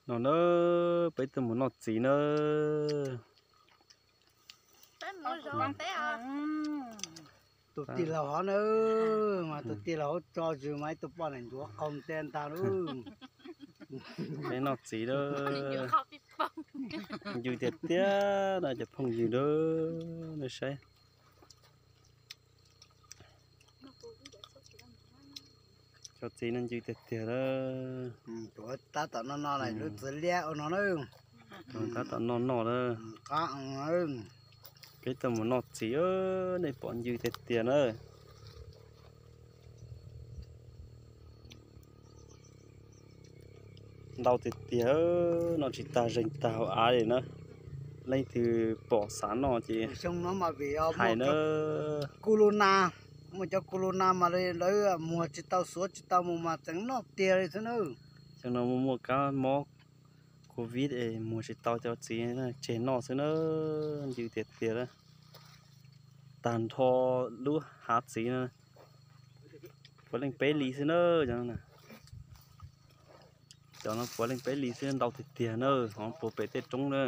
No na, peb tuaj mus noj txiv na. Tus tij laug hov na, mas tus tij laug hov tso zws mas ib tug poj niam ncuav qau nte ntag lub. Peb noj txiv na. Ncw tiag tiag no cov phooj ywg na, nej saib. Cov txiv no ncw tiag tiag na. Tab tom noj no lub txiv liab ua no na. Tab tom noj noj na. Peb tuaj mus noj txiv, nej pom ncw tiag tiag na. Ntau tiag tiag, noj tsis tag zeeg tag hauv av li na. Leej twg pom xav noj ces hais na. Ku lu na, muaj cov ku lu na mas lawv muag tsis tau xuav tsis tau mus mas tseem noj tiag li xwb na. Xyoo no muaj muaj kab mob covid es muag tsis tau cov txiv tseg noj xwb na. Ncw tiag tiag, tag nrho lub hav txiv no puav leej peb li xwb na. Cov no puav leej peb li xwb, ntau tiag tiag na, ho puag pem tej roob na.